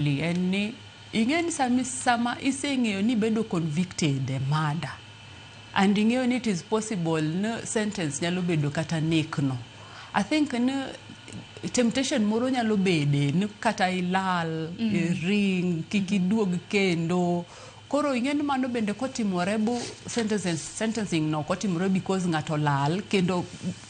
En ni ing'e ni sama iseng'eyo ni ibedo convicted e murder and ing'eyo ni it is possible ni sentence nyalo bedo kata nek no, I think ni temptation moro nyalo bede ni kata ilal, iring, kik iduog kendo. Koro ing'e ni mano bende kotimore bu sentencing no kotimore because ng'ato lal kendo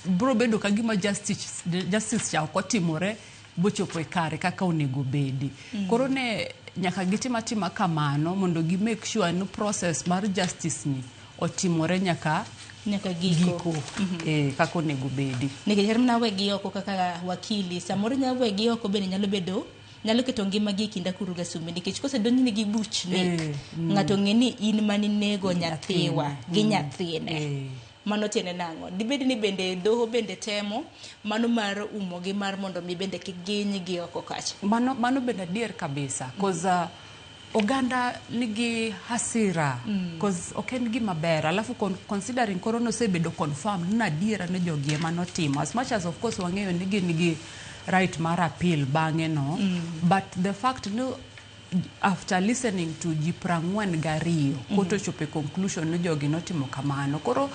bro bedo ka gima justice cha ok otimore bochopo e kare kaka onego bedi. Koro ne nyaka gitim atima kamano mondo gi make sure ni process mar justice ni otimore nyaka nyaka giko, giko kaka onego bedi. Nikech kata mana wegi oko kaka wakili samoro nyalo wegi oko bende nyalo bedo nyalo keto ngimagi e kind akuru gasumbi, nikech kosedonjni gi buch nek, ng'ato ng'e ni in maninego nyathiwa gi nyathine. Mano tiende nang'o? Dibed ni bende doho bende temo mano mar umogi mar mondo mi bende kik ginygi oko kacha? Mano bende adier kabisa, 'cause oganda nigi hasira, 'cause ok en gima ber. Alafu considering koro nosebedo confirmed ni adiera ni jogi ema notimo, as much as of course wang'eyo ni gin gi right mar appeal bang'e no, but the fact ni after listening to ji 42 court ochopo e conclusion ni jogi notimo kamano, koro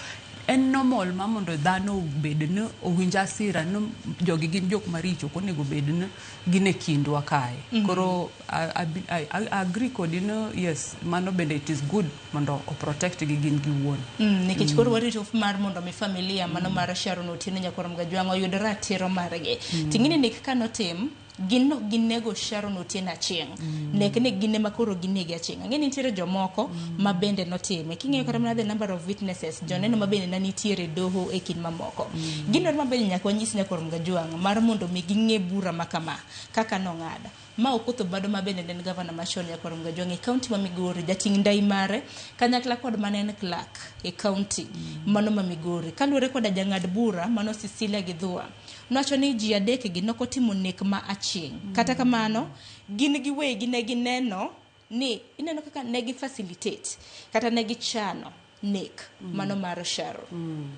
en normal ma mondo dhano obed ni owinj hasira ni jogi gin jok maricho, ok onego bed ni gin e kindwa kae. Koro I agree kodi ni yes, mano bende it is good mondo o protect gi gin giwuon. Nikech koro warito mar mondo mi familia mano mar Sharon Otieno Nyakwar Mgajwang' oyud ratiro margi. Ting'ini nek kanotim gin nok ginego Sharon Otieno achieng'. Nek ni gin ema koro ginege achieng'. Ang'e ni nitiere jomoko ma bende notime. King'iyo kata mana the number of witnesses, joneno ma bende ne nitiere e doho e kind mamoko. Gino ma bende nyaka wanyis Nyakwar Mgajwang' mar mondo mi ging'e bura ma kama kaka nong'ad. Ma Okoth Obado ma bende ne en gavana machon, Nyakwar Mgajwang', e kaunti ma Migori, jating' ndai mare kanyakla kod mane en clerk e kaunti mano ma Migori. Kaluwore koda jang'ad bura mano Cecilia Githua, nowacho ni ji adek gi nokotimo nek ma aching'. Kata kamano, gin giwegi ne gineno ni ineno kaka ne gi facilitate kata ne gichano nek mano mar Sharon.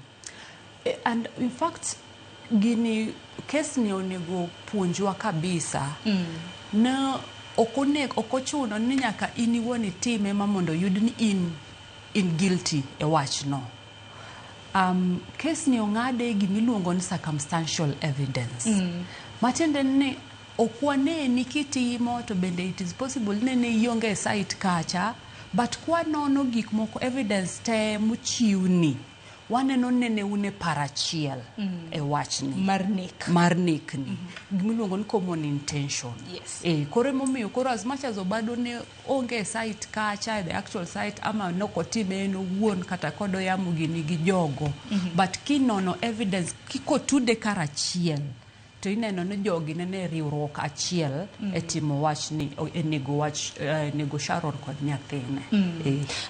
And in fact gini case ni onego puonjwa kabisa na ok ochuno ni nyaka in iwuon itime ma mondo oyud ni in guilty e wachno. Case ni ong'ade gimiluongo ni circumstantial evidence. Matiende ni ok waneni kitimo, to bende it is possible ni ne ionge e site kacha, but kwanono gik moko, evidence te mochiwni, waneno nene un e par achiel e wachni mar nek. Mar nekni, gimiluongo ni common intention. Koro emomiyo koro as much as Obado ne onge e site kacha, the actual site, ama nokotime en owuon kata kod oyamo gini gi jogo, but kinono evidence kikotude karachiel to ineno ni jogi nene e riwruok achiel e timo wachni, e nego wach, nego Sharon kod nyathine.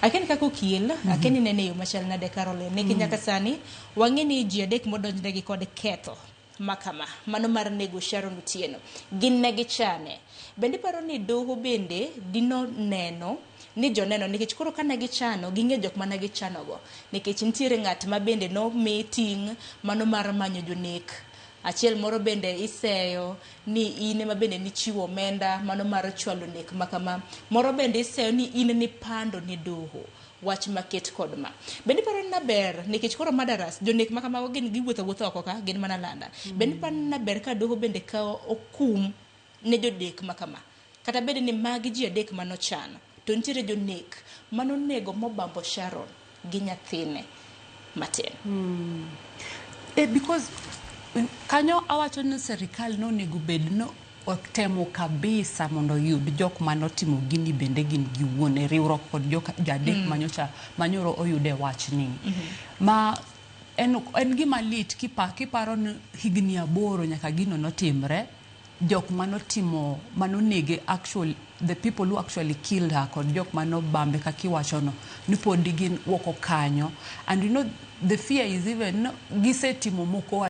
Akia ni kaka okiel, akia ni nene e yo machal nade, Caroline, nikech nyaka sani wang'e ni ji adek modonjnegi kod ketho makama mano mar nego Sharon Otieno gin ne gichane. Bende iparo ni doho bende dino neno ni joneno, nikech koro ka ne gichano ging'e jok mane gichanogo, nikech nitiere ng'at ma bende nomi ting' mano mar manyo jonek achiel, moro bende iseyo ni in ema bende nichiwo omenda mano mar chwalo nek makama, moro bende iseyo ni in nipando ne doho wach maket kod ma. Bende iparo ni ber, nikech koro murderers, jonek ma kamago, gin giwuotho awuotha oko ka gin mana landa, bende iparo ni ber ka doho bende kawo okum ne jodek ma kama, kata bed ni magi ji adek manochano, to nitiere jonek manonego mobambo Sharon gi nyathine matin? Because kanyo awacho ni serikal nonego bed no otemo kabisa mondo oyud jok manotimo gini bende gin giwuon e riwruok kod jok jadek manyocha manyoro oyude wachni. Ma en gima lit kiparo ni higni 8 nyaka gino notimre, jok manotimo manonege, actual the people who actually killed her, kod jok manobambe kaka iwachono ni pod gin oko kanyo, and you know the fear is even no, gisetimo moko.